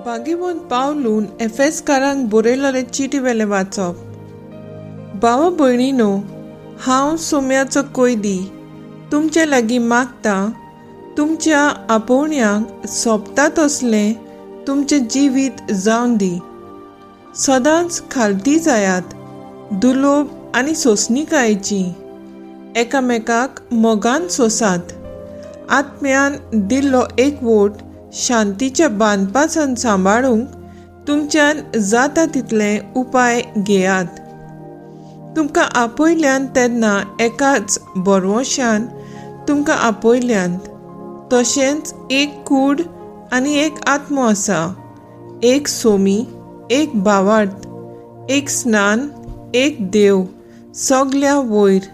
भाग्यवंत पावलून एफेसकारांक बरयलोले चिटी वेलें वाचप. भावा भयणीनो, हांव सोम्याचो कोयदी तुमचे लागीं मागता, तुमच्या आपोवण्याक सोबता तसलें तुमचें जिवीत जावन दी. सदांच खालती जायात, दुलोब आनी सोंसणीकायेची, एकामेकाक मोगान सोंसात. आत्म्यान दिल्लो एकवोट शांतीच्या बांदपासान सांबाळूंक तुमच्यान जाता तितले उपाय घेयात. तुमकां आपयल्यान तेन्ना एकाच बरवशान तुमकां आपयल्यान. तशेंच एक कूड आनी एक आत्मो आसा, एक सोमी, एक भावार्थ, एक स्नान, एक देव, सगल्या वयर,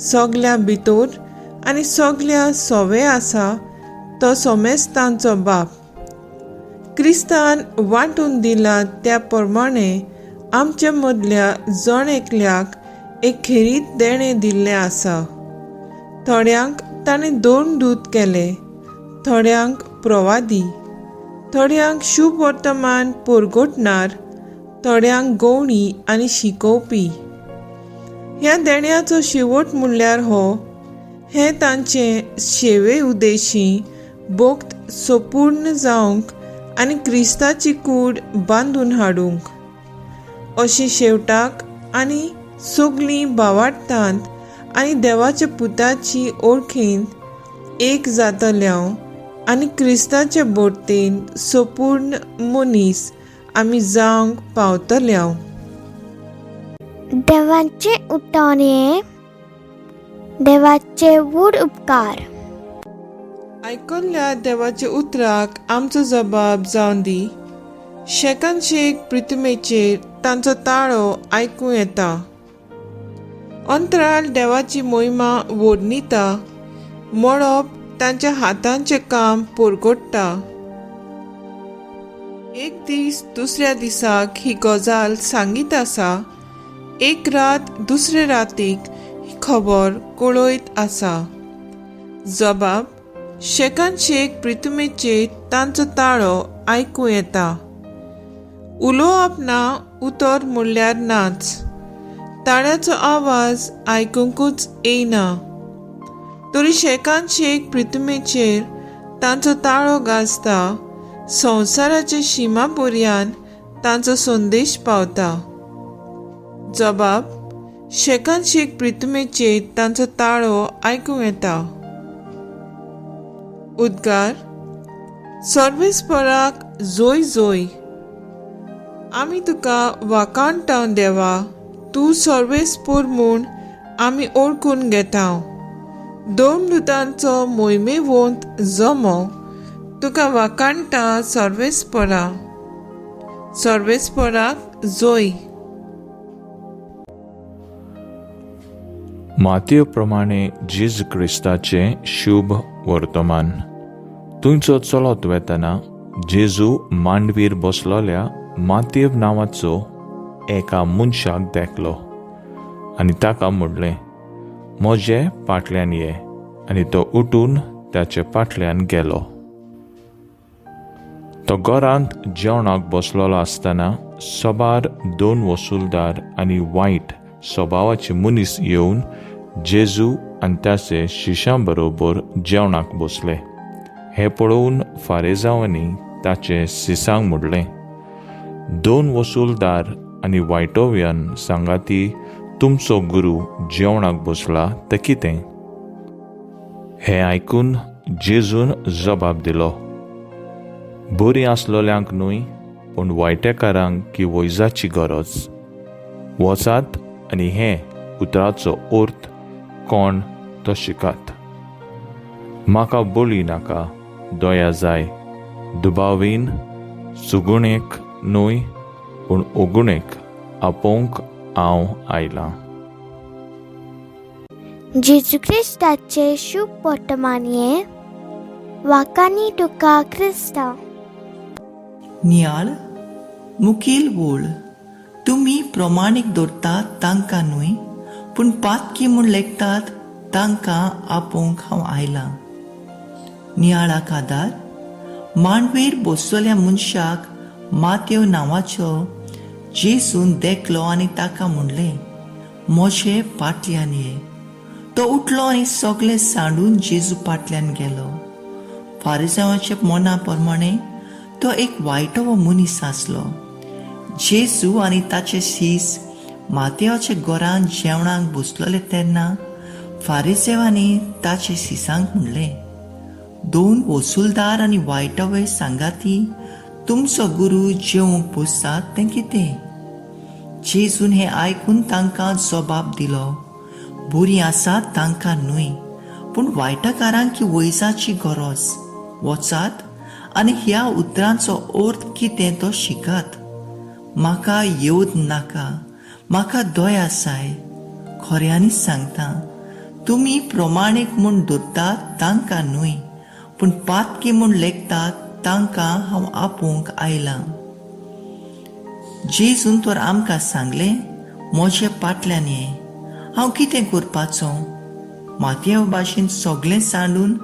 सगल्या भितर आनी सगल्या सोवे आसा तो सोमेस्तांचो बाप. क्रिस्तान वांटून दिला त्या प्रमाणे आमच्या मदल्या जण एकल्याक एक खेरीत देणें दिल्लें आसा. थोड्यांक ताणें दोन दूत केले, थोड्यांक प्रवादी, थोड्यांक शुभ वर्तमान परगटणार, थोड्यांक गवणी आनी शिकोवपी. ह्या देण्याचो शेवट म्हणल्यार हो, हें तांचे शेवे उद्देशी भक्त संपूर्ण जावंक आनी क्रिस्ताची कूड बांदून हाडूंक. अशी शेवटाक आनी सगळीं भावार्थांत आनी देवाच्या पुताची ओळखेंत एक जातल्या आनी क्रिस्ताचे बोडतेन संपूर्ण मनीस आमी जावंक पावतल्या. देवाचे उठावणे, देवाचे व्हड उपकार. आयकल्ल्या देवाच्या उतराक आमचो जबाब जावन दी. शेकान शेक प्रतिमेचेर तांचो ताळो आयकूं येता. अंतराळ देवाची मोहिमा वर्णिता, मळब तांच्या हातांचें काम परगट्टा. एक दीस दुसऱ्या दिसाक ही गजाल सांगीत आसा, एक रात दुसरे रातीक ही खबर कळयत आसा. जबाब शेकान शेक प्रतिमेचेर तांचो ताळो आयकूं येता. उलोवप ना, उतर म्हणल्यार नाच. ताळ्याचो आवाज आयकुंकूच येयना, तरी शेकान शेक प्रतिमेचेर तांचो ताळो गाजता. संवसाराच्या शिमा पर्यान तांचो संदेश पावता. जबाब शेकान शेक प्रतिमेचेर तांचो ताळो आयकूंक येता. उद्गार सर्वेस्पराक जोय जोय. आमी तुका वाखाणटांव देवा, तूं सर्वेस्पर म्हूण आमी ओळखून घेतांव. दोन दुतांचो मोहिमेवंत जमो तुका वाखाणटा सर्वेस्परा. सर्वेस्पराक जोय. मातये प्रमाणे जेजू क्रिस्ताचें शुभ वर्तमान. थंयचो चलत वेतना जेजू मांडवीर बसलोल्या मातयेव नांवाचो एका मनशाक देखलो आनी ताका म्हणलें, म्हजे फाटल्यान ये. आनी तो उठून ताचे फाटल्यान गेलो. तो घरांत जेवणाक बसलेलो आसतना सबार दोन वसुलदार आनी वायट स्वभावाचे मनीस येवन जेजू आनी ताचे शिशां बरोबर जेवणाक बसले. हें पळोवन फारेजावांनी ताचे शिसांक म्हणलें, दोन वसुलदार आनी वायटोव्यान सांगाती तुमचो गुरू जेवणाक बसला तें कितें? हें आयकून जेजून जबाब दिलो, बरीं आसलोल्यांक न्हय पूण वायटेकारांक की वैजाची गरज. वचात आनी हें उतराचो अर्थ कोण तो शिकात. म्हाका बळी नाका, दया जाय, दुबावीन सुगुणेक न्हय पूण ओगुणेक आपोवंक हांव आयलां. जेजू क्रिस्ताचे शुभ वर्तमान हें, वाखाणी तुका क्रिस्ता. नियाळ मुखेल वोळ तुमी प्रमाणीक दवरतात तांकां न्हय पूण पातकी म्हूण लेखतात तांकां आपोवंक हांव आयलां. नियाळाक आदार मांडवेर बसलेल्या मनशाक मातेव नांवाचो जेजून देखलो आनी ताका म्हणलें, म्हजे फाटल्यान ये. तो उठलो आनी सगळें सांडून जेजू फाटल्यान गेलो. फारिसांवाच्या मना प्रमाणे तो एक वायटो मनीस आसलो. जेजू आनी ताचे शीस मातेवाच्या घरान जेवणाक बसलोले तेन्ना फारिसेवांनी ताचे शिसांक म्हणलें, दोन वसुलदार आनी वायटवे सांगाती तुमचो गुरू जेवंक बसतात तें कितें? जेजून हें आयकून तांकां जबाब दिलो, बरीं आसात तांकां न्हय, पूण वायटकारांक ही वैजाची गरज. वचात आनी ह्या उतरांचो अर्थ कितें तो शिकात. म्हाका येवद नाका, म्हाका दया जाय. खऱ्यांनीच सांगता, तुमी प्रमाणीक म्हूण धरतात तांकां न्हय, पूण पातकी म्हूण लेखतात तांकां हांव आपोवंक आयलां. जेजून तर आमकां सांगलें, म्हजे फाटल्यान ये. हांव कितें करपाचो? मातये भाशेन सगळें सांडून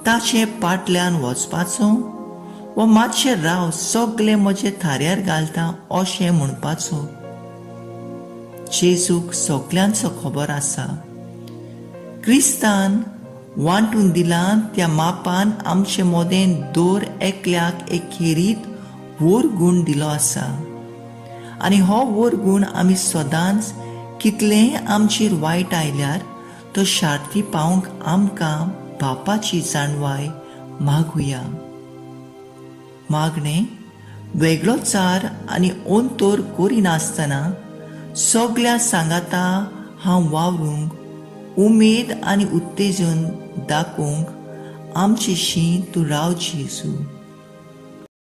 ताचे फाटल्यान वचपाचो, वा मातशें राव, सगळें म्हजे थाऱ्यार घालता अशें म्हणपाचो? जेजूक सगल्यांचो खबर आसा. क्रिस्तान वांटून दिलां त्या मापान आमचे मदें दर एकल्याक एक खेरीत व्हर गूण दिलो आसा, आनी हो व्हर गूण आमी सदांच कितलेंय आमचेर वायट आयल्यार तो शार्ती पावंक आमकां बापाची जाणवाय मागुया. मागणें: वेगळो चार आनी अंतर करिनासतना सगल्या सांगाता हांव वावरूंक उमेद आनी उत्तेजन दाखोवंक आमचे शी तूं राव जेजू.